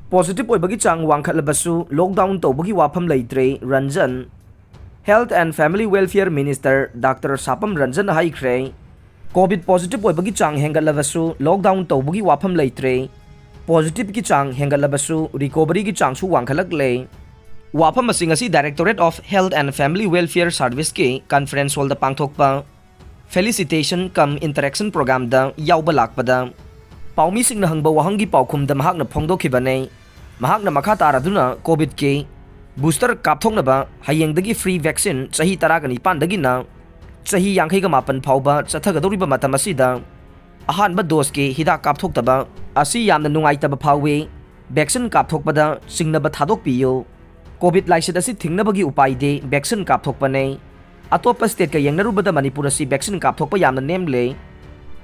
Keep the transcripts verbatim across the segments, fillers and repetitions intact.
Positive ꯑꯣꯏꯕꯒꯤ ꯆꯥꯡ ꯋꯥꯡꯈꯠꯂꯕꯁꯨ lockdown ꯇꯧꯕꯒꯤ ꯋꯥꯐꯝ ꯂꯩꯇ꯭ꯔꯦ, Ranjan. Health and Family Welfare Minister Doctor ꯁꯥꯄꯝ ꯔꯟꯖꯟꯅ ꯍꯥꯏꯈ꯭ꯔꯦ, COVID positive ꯑꯣꯏꯕꯒꯤ ꯆꯥꯡ ꯍꯦꯟꯒꯠꯂꯕꯁꯨ lockdown ꯇꯧꯕꯒꯤ ꯋꯥꯐꯝ ꯂꯩꯇ꯭ꯔꯦ꯫ Positiveꯀꯤ ꯆꯥꯡ ꯍꯦꯟꯒꯠꯂꯕꯁꯨ recoveryꯒꯤ ꯆꯥꯡꯁꯨ ꯋꯥꯡꯈꯠꯂꯛꯂꯦ꯫ ꯋꯥꯐꯝ ꯑꯁꯤ ꯉꯁꯤ Directorate of Health and Family Welfare Serviceꯀꯤ conference hallꯗ ꯄꯥꯡꯊꯣꯛꯄ Felicitation cum Interaction Programꯗ ꯌꯥꯎꯕ ꯂꯥꯛꯄꯗ ꯄꯥꯎꯃꯤꯁꯤꯡꯅ ꯍꯪꯕ ꯋꯥꯍꯪꯒꯤ ꯄꯥꯎꯈꯨꯝꯗ ꯃꯍꯥꯛꯅ ꯐꯣꯡꯗꯣꯛꯈꯤꯕꯅꯤ꯫ ꯃꯍꯥꯛꯅ ꯃꯈꯥ ꯇꯥꯔꯗꯨꯅ COVIDꯀꯤ booster ꯀꯥꯞꯊꯣꯛꯅꯕ ꯍꯌꯦꯡꯗꯒꯤ free vaccine ꯆꯍꯤ ꯇꯔꯥꯒ ꯅꯤꯄꯥꯟꯗꯒꯤꯅ ꯆꯍꯤ ꯌꯥꯡꯈꯩꯒ ꯃꯥꯄꯟ ꯐꯥꯎꯕ ꯆꯠꯊꯒꯗꯧꯔꯤꯕ ꯃꯇꯝ ꯑꯁꯤꯗ ꯑꯍꯥꯟꯕ doseꯀꯤ ꯍꯤꯗꯥꯛ ꯀꯥꯞꯊꯣꯛꯇꯕ ꯑꯁꯤ ꯌꯥꯝꯅ ꯅꯨꯡꯉꯥꯏꯇꯕ ꯐꯥꯎꯏ꯫ Vaccine ꯀꯥꯞꯊꯣꯛꯄꯗ ꯆꯤꯡꯅꯕ ꯊꯥꯗꯣꯛꯄꯤꯌꯨ꯫ COVID ꯂꯥꯏꯆꯠ ꯑꯁꯤ ꯊꯤꯡꯅꯕꯒꯤ ꯎꯄꯥꯏꯗꯤ vaccine ꯀꯥꯞꯊꯣꯛꯄꯅꯤ꯫ ꯑꯇꯣꯞꯄ stateꯀ ꯌꯦꯡꯅꯔꯨꯕꯗ ꯃꯅꯤꯄꯨꯔ ꯑꯁꯤ vaccine ꯀꯥꯞꯊꯣꯛꯄ ꯌꯥꯝꯅ ꯅꯦꯝꯂꯦ꯫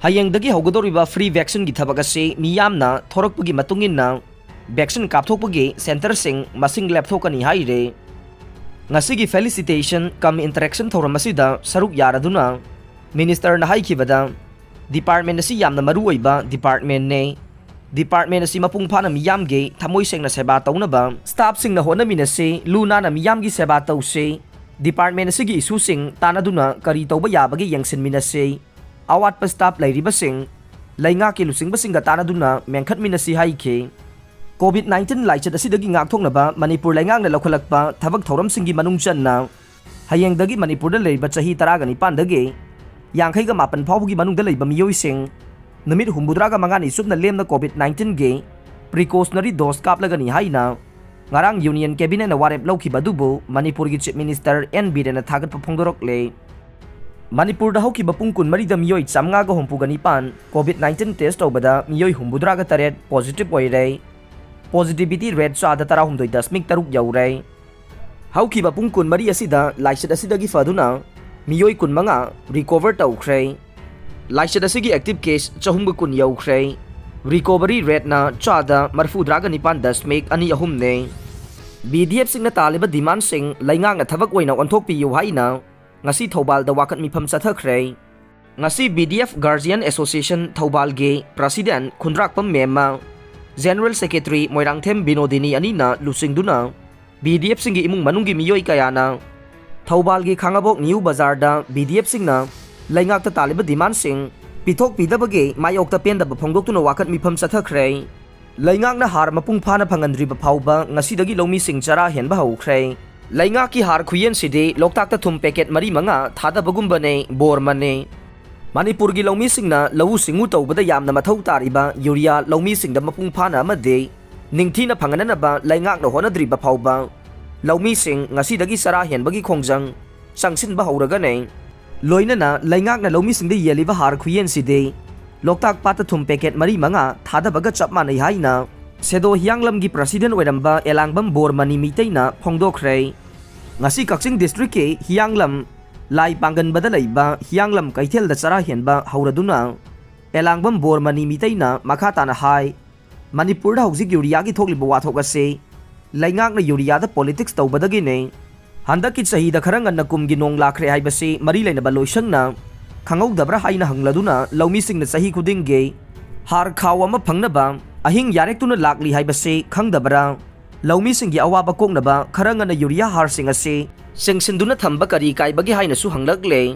ꯍꯌꯦꯡꯗꯒꯤ ꯍꯧꯒꯗꯧꯔꯤꯕ free vaccineꯒꯤ ꯊꯕꯛ ꯑꯁꯤ ꯃꯤꯌꯥꯝꯅ ꯊꯣꯔꯛꯄꯒꯤ ꯃꯇꯨꯡ ꯏꯟꯅ vaccine ꯀꯥꯞꯊꯣꯛꯄꯒꯤ centreꯁꯤꯡ ꯃꯁꯤꯡ ꯂꯦꯞꯊꯣꯛꯀꯅꯤ ꯍꯥꯏꯔꯦ꯫ ꯉꯁꯤꯒꯤ Felicitation cum Interaction ꯊꯧꯔꯝ ꯑꯁꯤꯗ ꯁꯔꯨꯛ ꯌꯥꯔꯗꯨꯅ ministerꯅ ꯍꯥꯏꯈꯤꯕꯗ, department ꯑꯁꯤ ꯌꯥꯝꯅ ꯃꯔꯨꯑꯣꯏꯕ departmentꯅꯦ꯫ Department ꯑꯁꯤ ꯃꯄꯨꯡ ꯐꯥꯅ ꯃꯤꯌꯥꯝꯒꯤ ꯊꯃꯣꯏ ꯁꯦꯡꯅ ꯁꯦꯕꯥ ꯇꯧꯅꯕ staffꯁꯤꯡꯅ ꯍꯣꯠꯅꯃꯤꯟꯅꯁꯤ, ꯂꯨ ꯅꯥꯟꯅ ꯃꯤꯌꯥꯝꯒꯤ ꯁꯦꯕꯥ ꯇꯧꯁꯤ꯫ Department ꯑꯁꯤꯒꯤ issueꯁꯤꯡ ꯇꯥꯟꯅꯗꯨꯅ ꯀꯔꯤ ꯇꯧꯕ ꯌꯥꯕꯒꯦ ꯌꯦꯡꯁꯤꯟꯃꯤꯟꯅꯁꯤ꯫ ꯑꯋꯥꯠꯄ staff ꯂꯩꯔꯤꯕꯁꯤꯡ ꯂꯩꯉꯥꯛꯀꯤ ꯂꯨꯆꯤꯡꯕꯁꯤꯡꯒ ꯇꯥꯟꯅꯗꯨꯅ ꯃꯦꯟꯈꯠꯃꯤꯟꯅꯁꯤ ꯍꯥꯏꯈꯤ꯫ COVID nineteen ꯂꯥꯏꯆꯠ ꯑꯁꯤꯗꯒꯤ ꯉꯥꯛꯊꯣꯛꯅꯕ ꯃꯅꯤꯄꯨꯔ ꯂꯩꯉꯥꯛꯅ ꯂꯧꯈꯠꯂꯛꯄ ꯊꯕꯛ ꯊꯧꯔꯝꯁꯤꯡꯒꯤ ꯃꯅꯨꯡ ꯆꯟꯅ ꯍꯌꯦꯡꯗꯒꯤ ꯃꯅꯤꯄꯨꯔꯗ ꯂꯩꯔꯤꯕ ꯆꯍꯤ ꯇꯔꯥꯒ ꯅꯤꯄꯥꯟꯗꯒꯤ ꯌꯥꯡꯈꯩꯒ ꯃꯥꯄꯟ ꯐꯥꯎꯕꯒꯤ ꯃꯅꯨꯡꯗ ꯂꯩꯕ ꯃꯤꯑꯣꯏꯁꯤꯡ ꯅꯨꯃꯤꯠ ꯍꯨꯝꯐꯨꯇꯔꯥꯒ ꯃꯉꯥꯅꯤ ꯆꯨꯞꯅ ꯂꯦꯝꯅ COVID nineteenꯒꯤ precautionary dose ꯀꯥꯞꯂꯒꯅꯤ ꯍꯥꯏꯅ ꯉꯔꯥꯡ Union Cabinetꯅ ꯋꯥꯔꯦꯞ ꯂꯧꯈꯤꯕ ꯑꯗꯨꯕꯨ ꯃꯅꯤꯄꯨꯔꯒꯤ Chief Minister N ꯕꯤꯔꯦꯟꯅ ꯊꯥꯒꯠꯄ ꯐꯣꯡꯗꯣꯔꯛꯂꯦ꯫ ꯃꯅꯤꯄꯨꯔꯗ ꯍꯧꯈꯤꯕ ꯄꯨꯡ ꯀꯨꯟꯃꯔꯤꯗ ꯃꯤꯑꯣꯏ ꯆꯥꯝꯃꯉꯥꯒ ꯍꯨꯝꯐꯨꯒ ꯅꯤꯄꯥꯟ COVID nineteen test ꯇꯧꯕꯗ ꯃꯤꯑꯣꯏ ꯍꯨꯝꯐꯨꯇꯔꯥꯒ ꯇꯔꯦꯠ positive ꯑꯣꯏꯔꯦ꯫ Positivity rate ꯆꯥꯗ ꯇꯔꯥꯍꯨꯝꯗꯣꯏ ꯗꯁꯃꯤꯛ ꯇꯔꯨꯛ ꯌꯧꯔꯦ꯫ ꯍꯧꯈꯤꯕ ꯄꯨꯡ ꯀꯨꯟꯃꯔꯤ ꯑꯁꯤꯗ ꯂꯥꯏꯆꯠ ꯑꯁꯤꯗꯒꯤ ꯐꯗꯨꯅ ꯃꯤꯑꯣꯏ ꯀꯨꯟꯃꯉꯥ recover ꯇꯧꯈ꯭ꯔꯦ꯫ ꯂꯥꯏꯆꯠ ꯑꯁꯤꯒꯤ active case ꯆꯍꯨꯝꯒ ꯀꯨꯟ ꯌꯧꯈ꯭ꯔꯦ꯫ Recovery rateꯅ ꯆꯥꯗ ꯃꯔꯤꯐꯨꯇꯔꯥꯒ ꯅꯤꯄꯥꯟ ꯗꯁꯃꯤꯛ ꯑꯅꯤ ꯑꯍꯨꯝꯅꯦ꯫ BDFꯁꯤꯡꯅ ꯇꯥꯜꯂꯤꯕ demandꯁꯤꯡ ꯂꯩꯉꯥꯛꯅ ꯊꯕꯛ ꯑꯣꯏꯅ ꯑꯣꯟꯊꯣꯛꯄꯤꯌꯨ ꯍꯥꯏꯅ ꯉꯁꯤ ꯊꯧꯕꯥꯜꯗ ꯋꯥꯀꯠ ꯃꯤꯐꯝ ꯆꯠꯊꯈ꯭ꯔꯦ꯫ ꯉꯁꯤ BDF Guardian Association ꯊꯧꯕꯥꯜꯒꯤ President ꯈꯨꯟꯗ꯭ꯔꯥꯛꯄꯝ ꯃꯦꯝꯃ, General Secretary ꯃꯣꯏꯔꯥꯡꯊꯦꯝ ꯕꯤꯅꯣꯗꯤꯅꯤ ꯑꯅꯤꯅ ꯂꯨꯆꯤꯡꯗꯨꯅ B D F ꯁꯤꯡꯒꯤ ꯏꯃꯨꯡ ꯃꯅꯨꯡꯒꯤ ꯃꯤꯑꯣꯏ ꯀꯌꯥꯅ ꯊꯧꯕꯥꯜꯒꯤ ꯈꯥꯉꯕꯣꯛ ꯅ꯭ꯌꯨ ꯕꯖꯥꯔꯗ B D F ꯁꯤꯡꯅ ꯂꯩꯉꯥꯛꯇ ꯇꯥꯜꯂꯤꯕ ꯗꯤꯃꯥꯟꯁꯤꯡ ꯄꯤꯊꯣꯛꯄꯤꯗꯕꯒꯤ ꯃꯥꯌꯣꯛꯇ ꯄꯦꯟꯗꯕ ꯐꯣꯡꯗꯣꯛꯇꯨꯅ ꯋꯥꯀꯠ ꯃꯤꯐꯝ ꯆꯠꯊꯈ꯭ꯔꯦ꯫ ꯂꯩꯉꯥꯛꯅ ꯍꯥꯔ ꯃꯄꯨꯡ ꯐꯥꯅ ꯐꯪꯍꯟꯗ꯭ꯔꯤꯕ ꯐꯥꯎꯕ ꯉꯁꯤꯗꯒꯤ ꯂꯧꯃꯤꯁꯤꯡ ꯆꯔꯥ ꯍꯦꯟꯕ ꯍꯧꯈ꯭ꯔꯦ꯫ ꯂꯩꯉꯥꯛꯀꯤ ꯍꯥꯔ ꯈꯨꯌꯦꯟꯁꯤꯗꯤ ꯂꯣꯛꯇꯥꯛꯇ ꯊꯨꯝ ꯄꯦꯀꯦꯠ ꯃꯔꯤ ꯃꯉꯥ ꯊꯥꯗꯕꯒꯨꯝꯕꯅꯦ, ꯕꯣꯔꯃꯟꯅꯦ꯫ ꯃꯅꯤꯄꯨꯔꯒꯤ ꯂꯧꯃꯤꯁꯤꯡꯅ ꯂꯧꯎ ꯁꯤꯡꯎ ꯇꯧꯕꯗ ꯌꯥꯝꯅ ꯃꯊꯧ ꯇꯥꯔꯤꯕ ꯌꯨꯔꯤꯌꯥ ꯂꯧꯃꯤꯁꯤꯡꯗ ꯃꯄꯨꯡ ꯐꯥꯅ ꯑꯃꯗꯤ ꯅꯤꯡꯊꯤꯅ ꯐꯪꯍꯟꯅꯅꯕ ꯂꯩꯉꯥꯛꯅ ꯍꯣꯠꯅꯗ꯭ꯔꯤꯕ ꯐꯥꯎꯕ ꯂꯧꯃꯤꯁꯤꯡ ꯉꯁꯤꯗꯒꯤ ꯆꯔꯥ ꯍꯦꯟꯕꯒꯤ ꯈꯣꯡꯖꯪ ꯆꯪꯁꯤꯟꯕ ꯍꯧꯔꯒꯅꯤ꯫ ꯂꯣꯏꯅꯅ ꯂꯩꯉꯥꯛꯅ ꯂꯧꯃꯤꯁꯤꯡꯗ ꯌꯦꯜꯂꯤꯕ ꯍꯥꯔ ꯈꯨꯌꯦꯟꯁꯤꯗꯤ ꯂꯣꯛꯇꯥꯛ ꯄꯥꯠꯇ ꯊꯨꯝ ꯄꯦꯀꯦꯠ ꯃꯔꯤ ꯃꯉꯥ ꯊꯥꯗꯕꯒ ꯆꯞ ꯃꯥꯟꯅꯩ ꯍꯥꯏꯅ ꯁꯦꯗꯣ ꯍꯤꯌꯥꯡꯂꯝꯒꯤ president ꯑꯣꯏꯔꯝꯕ ꯑꯦꯂꯥꯡꯕꯝ ꯕꯣꯔꯃꯅꯤ ꯃꯤꯇꯩꯅ ꯐꯣꯡꯗꯣꯛꯈ꯭ꯔꯦ꯫ ꯉꯁꯤ ꯀꯛꯆꯤꯡ districtꯀꯤ ꯍꯤꯌꯥꯡꯂꯝ ꯂꯥꯏ ꯄꯥꯡꯒꯟꯕꯗ ꯂꯩꯕ ꯍꯤꯌꯥꯡꯂꯝ ꯀꯩꯊꯦꯜꯗ ꯆꯔꯥ ꯍꯦꯟꯕ ꯍꯧꯔꯗꯨꯅ ꯑꯦꯂꯥꯡꯕꯝ ꯕꯣꯔꯃꯅꯤ ꯃꯤꯇꯩꯅ ꯃꯈꯥ ꯇꯥꯅ ꯍꯥꯏ, ꯃꯅꯤꯄꯨꯔꯗ ꯍꯧꯖꯤꯛ ꯌꯨꯔꯤꯌꯥꯒꯤ ꯊꯣꯛꯂꯤꯕ ꯋꯥꯊꯣꯛ ꯑꯁꯤ ꯂꯩꯉꯥꯛꯅ ꯌꯨꯔꯤꯌꯥꯗ politics ꯇꯧꯕꯗꯒꯤꯅꯤ꯫ ꯍꯟꯗꯛꯀꯤ ꯆꯍꯤꯗ ꯈꯔ ꯉꯟꯅ ꯀꯨꯝꯒꯤ ꯅꯣꯡ ꯂꯥꯛꯈ꯭ꯔꯦ ꯍꯥꯏꯕꯁꯤ ꯃꯔꯤ ꯂꯩꯅꯕ ꯂꯣꯏꯁꯪꯅ ꯈꯪꯍꯧꯗꯕ꯭ꯔꯥ ꯍꯥꯏꯅ ꯍꯪꯂꯗꯨꯅ ꯂꯧꯃꯤꯁꯤꯡꯅ ꯆꯍꯤ ꯈꯨꯗꯤꯡꯒꯤ ꯍꯥꯔ ꯈꯥꯎ ꯑꯃ ꯐꯪꯅꯕ ꯑꯍꯤꯡ ꯌꯥꯔꯦꯛꯇꯨꯅ ꯂꯥꯛꯂꯤ ꯍꯥꯏꯕꯁꯤ ꯈꯪꯗꯕ꯭ꯔꯥ? ꯂꯧꯃꯤꯁꯤꯡꯒꯤ ꯑꯋꯥꯕ ꯀꯣꯛꯅꯕ ꯈꯔ ꯉꯟꯅ ꯌꯨꯔꯤꯌꯥ ꯍꯥꯔꯁꯤꯡ ꯑꯁꯤ ꯆꯦꯡꯁꯤꯟꯗꯨꯅ ꯊꯝꯕ ꯀꯔꯤ ꯀꯥꯏꯕꯒꯦ ꯍꯥꯏꯅꯁꯨ ꯍꯪꯂꯛꯂꯦ꯫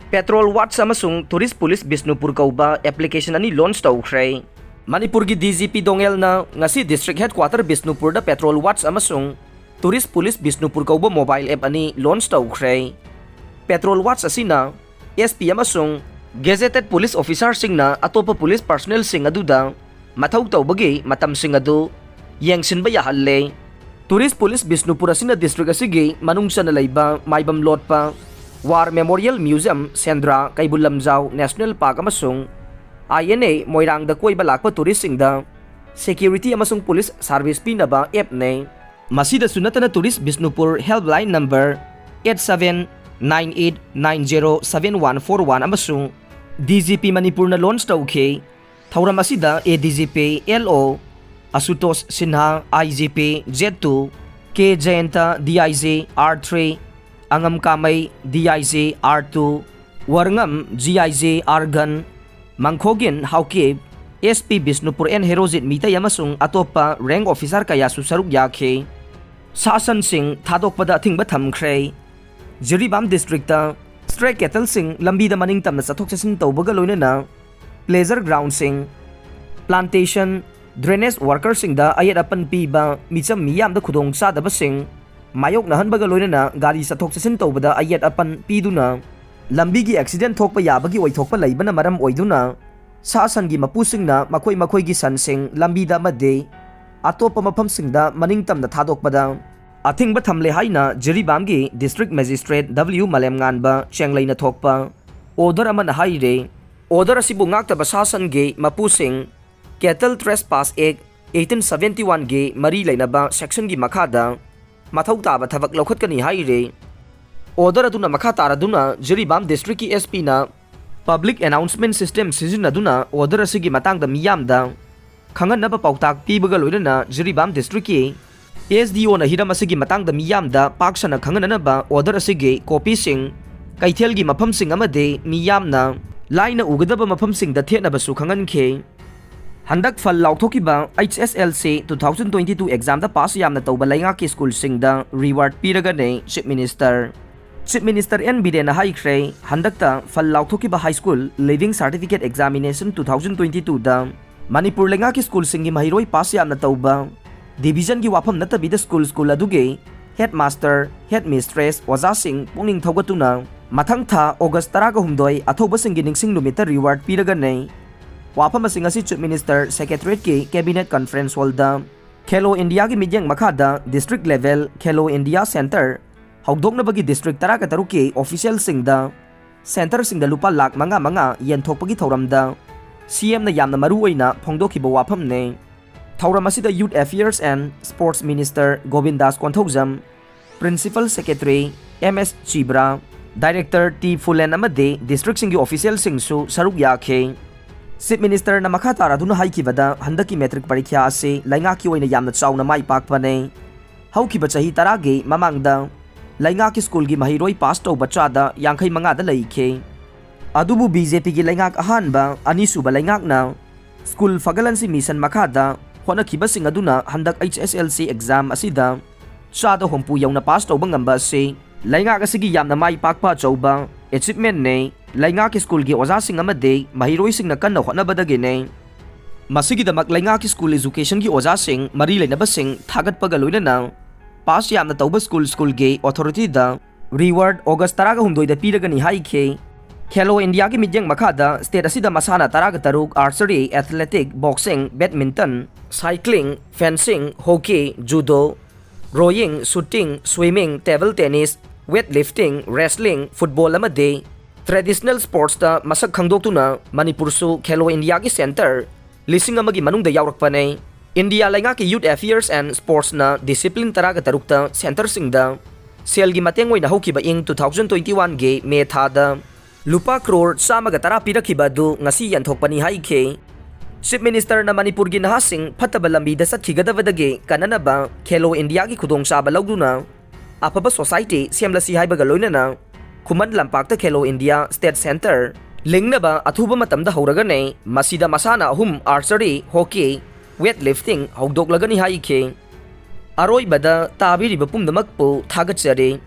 Patrol Watch ꯑꯃꯁꯨꯡ Tourist Police ꯕꯤꯁꯅꯨꯄꯨꯔ ꯀꯧꯕ application ꯑꯅꯤ launch ꯇꯧꯈ꯭ꯔꯦ꯫ ꯃꯅꯤꯄꯨꯔꯒꯤ D G P ꯗꯣꯉꯦꯜꯅ ꯉꯁꯤ district headquarter ꯕꯤꯁꯅꯨꯄꯨꯔꯗ Patrol Watch ꯑꯃꯁꯨꯡ Tourist Police ꯕꯤꯁꯅꯨꯄꯨꯔ ꯀꯧꯕ mobile app ꯑꯅꯤ launch ꯇꯧꯈ꯭ꯔꯦ꯫ Patrol Watch ꯑꯁꯤꯅ S P ꯑꯃꯁꯨꯡ gazetted police officerꯁꯤꯡꯅ ꯑꯇꯣꯞꯄ police personnelꯁꯤꯡ ꯑꯗꯨꯗ ꯃꯊꯧ ꯇꯧꯕꯒꯤ ꯃꯇꯝꯁꯤꯡ ꯑꯗꯨ ꯌꯦꯡꯁꯤꯟꯕ ꯌꯥꯍꯜꯂꯦ꯫ Tourist Police ꯕꯤꯁꯅꯨꯄꯨꯔ ꯑꯁꯤꯅ district ꯑꯁꯤꯒꯤ ꯃꯅꯨꯡ ꯆꯟꯅ ꯂꯩꯕ ꯃꯥꯏꯕꯝ ꯂꯣꯠꯄ War Memorial Museum, ꯁꯦꯟꯗ꯭ꯔꯥ, ꯀꯩꯕꯨꯜ ꯂꯝꯖꯥꯎ National Park ꯑꯃꯁꯨꯡ I N A ꯃꯣꯏꯔꯥꯡꯗ ꯀꯣꯏꯕ ꯂꯥꯛꯄ touristꯁꯤꯡꯗ security ꯑꯃꯁꯨꯡ police service ꯄꯤꯅꯕ appꯅꯤ꯫ ꯃꯁꯤꯗꯁꯨ ꯅꯠꯇꯅ Tourist Bishnupur helpline number eight seven nine eight nine zero seven one four one ꯑꯃꯁꯨꯡ D G P ꯃꯅꯤꯄꯨꯔꯅ launch ꯇꯧꯈꯤ꯫ ꯊꯧꯔꯝ ꯑꯁꯤꯗ A D G P L O ꯑꯁꯨꯇꯣꯁ Sinha, I G P Z two, K ꯖꯌꯟꯇ, D I G R three, ꯑꯉꯝ Kamei, D I G R two, Warangam, G I G R ꯒꯟ, Mangkhogin Haokip, S P Bishnupur N Herojit Meitei ꯑꯃꯁꯨꯡ ꯑꯇꯣꯞꯄ rank officer ꯀꯌꯥꯁꯨ ꯁꯔꯨꯛ ꯌꯥꯈꯤ꯫ ꯁꯥ ꯁꯟꯁꯤꯡ ꯊꯥꯗꯣꯛꯄꯗ ꯑꯊꯤꯡꯕ ꯊꯝꯈ꯭ꯔꯦ꯫ ꯖꯤꯔꯤꯕꯥꯝ ꯗꯤꯁꯇ꯭ꯔꯤꯛꯇ ꯁ꯭ꯇ꯭ꯔꯦ ꯀꯦꯇꯜꯁꯤꯡ ꯂꯝꯕꯤꯗ ꯃꯅꯤꯡ ꯇꯝꯅ ꯆꯠꯊꯣꯛ ꯆꯠꯁꯤꯟ ꯇꯧꯕꯒ ꯂꯣꯏꯅꯅ ꯄ꯭ꯂꯦꯖꯔ ꯒ꯭ꯔꯥꯎꯟꯁꯤꯡ, ꯄ꯭ꯂꯥꯟꯇꯦꯁꯟ, ꯗ꯭ꯔꯦꯅꯦꯖ ꯋꯥꯔꯀꯔꯁꯤꯡꯗ ꯑꯌꯦꯠ ꯑꯄꯟ ꯄꯤꯕ, ꯃꯤꯆꯝ ꯃꯤꯌꯥꯝꯗ ꯈꯨꯗꯣꯡꯆꯥꯗꯕꯁꯤꯡ ꯃꯥꯌꯣꯛꯅꯍꯟꯕꯒ ꯂꯣꯏꯅꯅ ꯒꯥꯔꯤ ꯆꯠꯊꯣꯛ ꯆꯠꯁꯤꯟ ꯇꯧꯕꯗ ꯑꯌꯦꯠ ꯑꯄꯟ ꯄꯤꯗꯨꯅ ꯂꯝꯕꯤꯒꯤ ꯑꯦꯛꯁꯤꯗꯦꯟ ꯊꯣꯛꯄ ꯌꯥꯕꯒꯤ ꯑꯣꯏꯊꯣꯛꯄ ꯂꯩꯕꯅ ꯃꯔꯝ ꯑꯣꯏꯗꯨꯅ ꯁꯥ ꯁꯟꯒꯤ ꯃꯄꯨꯁꯤꯡꯅ ꯃꯈꯣꯏ ꯃꯈꯣꯏꯒꯤ ꯁꯟꯁꯤꯡ ꯂꯝꯕꯤꯗ ꯑꯃꯗꯤ ꯑꯇꯣꯞꯄ ꯃꯐꯝꯁꯤꯡꯗ ꯃꯅꯤꯡ ꯇꯝꯅ ꯊꯥꯗꯣꯛꯄꯗ ꯑꯊꯤꯡꯕ ꯊꯝꯂꯦ ꯍꯥꯏꯅ ꯖꯤꯔꯤꯕꯥꯝꯒꯤ ꯗꯤꯁꯇ꯭ꯔꯤꯛ ꯃꯦꯖꯤꯁꯇ꯭ꯔꯦꯠ ꯗꯕ꯭ꯂꯤꯎ ꯃꯥꯂꯦꯝꯉꯥꯟꯕ ꯆꯦꯡꯂꯩꯅ ꯊꯣꯛꯄ ꯑꯣꯔꯗꯔ ꯑꯃꯅ ꯍꯥꯏꯔꯦ꯫ ꯑꯣꯔꯗꯔ ꯑꯁꯤꯕꯨ ꯉꯥꯛꯇꯕ ꯁꯥ ꯁꯟꯒꯤ ꯃꯄꯨꯁꯤꯡ ꯀꯦꯇꯜ ꯇ꯭ꯔꯦꯁꯄꯥꯁ ꯑꯦꯛ ꯑꯩꯠꯇꯤꯟ ꯁꯕꯦꯟꯇꯤ ꯋꯥꯟꯒꯤ ꯃꯔꯤ ꯂꯩꯅꯕ ꯁꯦꯛꯁꯟꯒꯤ ꯃꯈꯥꯗ ꯃꯊꯧ ꯇꯥꯕ ꯊꯕꯛ ꯂꯧꯈꯠꯀꯅꯤ ꯍꯥꯏꯔꯦ꯫ ꯑꯣꯔꯗꯔ ꯑꯗꯨꯅ ꯃꯈꯥ ꯇꯥꯔꯗꯨꯅ ꯖꯤꯔꯤꯕꯥꯝ ꯗꯤꯁꯇ꯭ꯔꯤꯛꯀꯤ ꯑꯦꯁ ꯄꯤꯅ ꯄꯕ꯭ꯂꯤꯛ ꯑꯦꯅꯥꯎꯟꯁꯃꯦꯟ ꯁꯤꯁꯇꯦꯝ ꯁꯤꯖꯤꯟꯅꯗꯨꯅ ꯑꯣꯔꯗꯔ ꯑꯁꯤꯒꯤ ꯃꯇꯥꯡꯗ ꯃꯤꯌꯥꯝꯗ ꯈꯪꯍꯟꯅꯕ ꯄꯥꯎꯇꯥꯛ ꯄꯤꯕꯒ ꯂꯣꯏꯅꯅ ꯖꯤꯔꯤꯕꯥꯝ ꯗꯤꯁꯇ꯭ꯔꯤꯛꯀꯤ ꯑꯦꯁ ꯗꯤ ꯑꯣꯅ ꯍꯤꯔꯝ ꯑꯁꯤꯒꯤ ꯃꯇꯥꯡꯗ ꯃꯤꯌꯥꯝꯗ ꯄꯥꯛ ꯁꯟꯅ ꯈꯪꯍꯟꯅꯅꯕ ꯑꯣꯔꯗꯔ ꯑꯁꯤꯒꯤ ꯀꯣꯄꯤꯁꯤꯡ ꯀꯩꯊꯦꯜꯒꯤ ꯃꯐꯝꯁꯤꯡ ꯑꯃꯗꯤ ꯃꯤꯌꯥꯝꯅ ꯂꯥꯏꯅ ꯎꯒꯗꯕ ꯃꯐꯝꯁꯤꯡꯗ ꯊꯦꯠꯅꯕꯁꯨ ꯈꯪꯍꯟꯈꯤ꯫ ꯍꯟꯗꯛ ꯐꯜ ꯂꯥꯎꯊꯣꯛꯈꯤꯕ H S L C two thousand twenty two ꯑꯦꯛꯖꯥꯝꯗ ꯄꯥꯁ ꯌꯥꯝꯅ ꯇꯧꯕ ꯂꯩꯉꯥꯛꯀꯤ ꯁ꯭ꯀꯨꯜꯁꯤꯡꯗ ꯔꯤꯋꯥꯔꯗ ꯄꯤꯔꯒꯅꯤ chief minister. Chief minister N ꯕꯤꯔꯦꯟꯅ ꯍꯥꯏꯈ꯭ꯔꯦ, ꯍꯟꯗꯛꯇ ꯐꯜ ꯂꯥꯎꯊꯣꯛꯈꯤꯕ high school leaving certificate examination two thousand twenty ꯇꯨꯗ ꯃꯅꯤꯄꯨꯔ ꯂꯩꯉꯥꯛꯀꯤ ꯁ꯭ꯀꯨꯜꯁꯤꯡꯒꯤ ꯃꯍꯩꯔꯣꯏ ꯄꯥꯁ ꯌꯥꯝꯅ ꯇꯧꯕ ꯗꯤꯚꯤꯖꯟꯒꯤ ꯋꯥꯐꯝ ꯅꯠꯇꯕꯤꯗ ꯁ꯭ꯀꯨꯜ ꯁ꯭ꯀꯨꯜ ꯑꯗꯨꯒꯤ ꯍꯦꯗ ꯃꯥꯁꯇꯔ, ꯍꯦꯗ ꯃꯤꯁꯇ꯭ꯔꯦꯁ, ꯑꯣꯖꯥꯁꯤꯡ ꯄꯨꯛꯅꯤꯡ ꯊꯧꯒꯠꯇꯨꯅ ꯃꯊꯪ ꯊꯥ ꯑꯣꯒꯁ ꯇꯔꯥꯒ ꯍꯨꯝꯗꯣꯏ ꯑꯊꯧꯕꯁꯤꯡꯒꯤ ꯅꯤꯡꯁꯤꯡ ꯅꯨꯃꯤꯠꯇ ꯔꯤꯋꯥꯔꯗ ꯄꯤꯔꯒꯅꯤ꯫ ꯋꯥꯐꯝ ꯑꯁꯤꯡ ꯑꯁꯤ ꯆꯤꯐ ꯃꯤꯅꯤꯁꯇꯔ ꯁꯦꯀ꯭ꯔꯦꯇꯔꯤꯌꯦꯠꯀꯤ ꯀꯦꯕꯤꯅꯦꯠ ꯀꯟꯐꯔꯦꯟꯁ ꯍꯣꯜꯗ ꯈꯦꯂꯣ ꯏꯟꯗꯤꯌꯥꯒꯤ ꯃꯤꯠꯌꯦꯡ ꯃꯈꯥꯗ district level Khelo India centre ꯍꯧꯗꯣꯛꯅꯕꯒꯤ ꯗꯤꯁꯇ꯭ꯔꯤꯛ ꯇꯔꯥꯒ ꯇꯔꯨꯛꯀꯤ ꯑꯣꯐꯤꯁꯤꯌꯦꯜꯁꯤꯡꯗ ꯁꯦꯟꯇꯔꯁꯤꯡꯗ ꯂꯨꯄꯥ ꯂꯥꯈ ꯃꯉꯥ ꯃꯉꯥ ꯌꯦꯟꯊꯣꯛꯄꯒꯤ ꯊꯧꯔꯝꯗ ꯁꯤ ꯑꯦꯝꯅ ꯌꯥꯝꯅ ꯃꯔꯨ ꯑꯣꯏꯅ ꯐꯣꯡꯗꯣꯛꯈꯤꯕ ꯋꯥꯐꯝꯅꯤ꯫ ꯊꯧꯔꯝ ꯑꯁꯤꯗ youth affairs and sports minister Govindas Konthoujam, principal secretary M S Chibra, director T Phulen ꯑꯃꯗꯤ ꯗꯤꯁꯇ꯭ꯔꯤꯛꯁꯤꯡꯒꯤ ꯑꯣꯐꯤꯁꯤꯌꯦꯜꯁꯤꯡꯁꯨ ꯁꯔꯨꯛ ꯌꯥꯈꯤ꯫ ꯆꯤꯐ ꯃꯤꯅꯤꯁꯇꯔꯅ ꯃꯈꯥ ꯇꯥꯔꯗꯨꯅ ꯍꯥꯏꯈꯤꯕꯗ, ꯍꯟꯗꯛꯀꯤ ꯃꯦꯇ꯭ꯔꯤꯛ ꯄꯔꯤꯈ꯭ꯌꯥ ꯑꯁꯤ ꯂꯩꯉꯥꯛꯀꯤ ꯑꯣꯏꯅ ꯌꯥꯝꯅ ꯆꯥꯎꯅ ꯃꯥꯏ ꯄꯥꯛꯄꯅꯤ꯫ ꯍꯧꯈꯤꯕ ꯆꯍꯤ ꯇꯔꯥꯒꯤ ꯃꯃꯥꯡꯗ ꯂꯩꯉꯥꯛꯀꯤ ꯁ꯭ꯀꯨꯜꯒꯤ ꯃꯍꯩꯔꯣꯏ ꯄꯥꯁ ꯇꯧꯕ ꯆꯥꯗ ꯌꯥꯡꯈꯩ ꯃꯉꯥꯗ ꯂꯩꯈꯤ꯫ ꯑꯗꯨꯕꯨ ꯕꯤ ꯖꯦ ꯄꯤꯒꯤ ꯂꯩꯉꯥꯛ ꯑꯍꯥꯟꯕ, ꯑꯅꯤꯁꯨꯕ ꯂꯩꯉꯥꯛꯅ ꯁ꯭ꯀꯨꯜ ꯐꯒꯠꯍꯟꯁꯤ ꯃꯤꯁꯟ ꯃꯈꯥꯗ ꯍꯣꯠꯅꯈꯤꯕꯁꯤꯡ ꯑꯗꯨꯅ ꯍꯟꯗꯛ H S L C exam ꯑꯁꯤꯗ ꯆꯥꯗ ꯍꯨꯝꯐꯨ ꯌꯧꯅ ꯄꯥꯁ ꯇꯧꯕ ꯉꯝꯕ ꯑꯁꯤ ꯂꯩꯉꯥꯛ ꯑꯁꯤꯒꯤ ꯌꯥꯝꯅ ꯃꯥꯏ ꯄꯥꯛꯄ ꯑꯆꯧꯕ achievement ꯅꯤ꯫ ꯂꯩꯉꯥꯛꯀꯤ ꯁ꯭ꯀꯨꯜꯒꯤ ꯑꯣꯖꯥꯁꯤꯡ ꯑꯃꯗꯤ ꯃꯍꯩꯔꯣꯏꯁꯤꯡꯅ ꯀꯟꯅ ꯍꯣꯠꯅꯕꯗꯒꯤꯅꯤ꯫ ꯃꯁꯤꯒꯤꯗꯃꯛ ꯂꯩꯉꯥꯛꯀꯤ ꯁ꯭ꯀꯨꯜ education ꯒꯤ ꯑꯣꯖꯥꯁꯤꯡ, ꯃꯔꯤ ꯂꯩꯅꯕꯁꯤꯡ ꯊꯥꯒꯠꯄꯒ ꯂꯣꯏꯅꯅ ꯄꯥꯁ ꯌꯥꯝꯅ ꯇꯧꯕ ꯁ꯭ꯀꯨꯜ ꯁ꯭ꯀꯨꯜꯒꯤ authority ꯗ reward August ꯇꯔꯥꯒ ꯍꯨꯝꯗꯣꯏꯗ ꯄꯤꯔꯒꯅꯤ ꯍꯥꯏꯈꯤ꯫ ꯈꯦꯂꯣ ꯏꯟꯗꯤꯌꯥꯒꯤ ꯃꯤꯠꯌꯦꯡ ꯃꯈꯥꯗ state ꯑꯁꯤꯗ ꯃꯁꯥꯟꯅ ꯇꯔꯥꯒ ꯇꯔꯨꯛ, archery, athletic, boxing, badminton, cycling, fencing, hockey, judo, rowing, shooting, swimming, table tennis, weightlifting, wrestling, football ꯑꯃꯗꯤ traditional sports ꯇ ꯃꯁꯛ ꯈꯪꯗꯣꯛꯇꯨꯅ ꯃꯅꯤꯄꯨꯔꯁꯨ ꯈꯦꯂꯣ ꯏꯟꯗꯤꯌꯥꯒꯤ centre ꯂꯤꯁꯤꯡ ꯑꯃꯒꯤ ꯃꯅꯨꯡꯗ ꯌꯥꯎꯔꯛꯄꯅꯤ꯫ ꯏꯟꯗꯤꯌꯥ ꯂꯩꯉꯥꯛꯀꯤ Youth Affairs and Sports ꯅ discipline ꯇꯔꯥꯒ ꯇꯔꯨꯛꯇ centre ꯁꯤꯡꯗ ꯁꯦꯜꯒꯤ ꯃꯇꯦꯡ ꯑꯣꯏꯅ ꯍꯧꯈꯤꯕ ꯏꯪ two thousand twenty one ꯒꯤ ꯃꯦ ꯊꯥꯗ ꯂꯨꯄꯥ ꯀ꯭ꯔꯣꯔ ꯆꯥꯝꯃꯒ ꯇꯔꯥ ꯄꯤꯔꯛꯈꯤꯕ ꯑꯗꯨ ꯉꯁꯤ ꯌꯦꯟꯊꯣꯛꯄꯅꯤ ꯍꯥꯏꯈꯤ꯫ Chief Minister ꯅ ꯃꯅꯤꯄꯨꯔꯒꯤ ꯅꯍꯥꯁꯤꯡ ꯐꯠꯇꯕ ꯂꯝꯕꯤꯗ ꯆꯠꯈꯤꯒꯗꯕꯗꯒꯤ ꯀꯟꯅꯅꯕ ꯈꯦꯂꯣ ꯏꯟꯗꯤꯌꯥꯒꯤ ꯈꯨꯗꯣꯡꯆꯥꯕ ꯂꯧꯗꯨꯅ ꯑꯐꯕ society ꯁꯦꯝꯂꯁꯤ ꯍꯥꯏꯕꯒ ꯂꯣꯏꯅꯅ ꯈꯨꯃꯟ ꯂꯝꯄꯥꯛꯇ ꯈꯦꯂꯣ ꯏꯟꯗꯤꯌꯥ state centre ꯂꯤꯡꯅꯕ ꯑꯊꯨꯕ ꯃꯇꯝꯗ ꯍꯧꯔꯒꯅꯤ꯫ ꯃꯁꯤꯗ ꯃꯁꯥꯟꯅ ꯑꯍꯨꯝ, archery, hockey, weightlifting ꯍꯧꯗꯣꯛꯂꯒꯅꯤ ꯍꯥꯏꯈꯤ꯫ ꯑꯔꯣꯏꯕꯗ ꯇꯥꯕꯤꯔꯤꯕ ꯄꯨꯝꯅꯃꯛꯄꯨ ꯊꯥꯒꯠꯆꯔꯤ꯫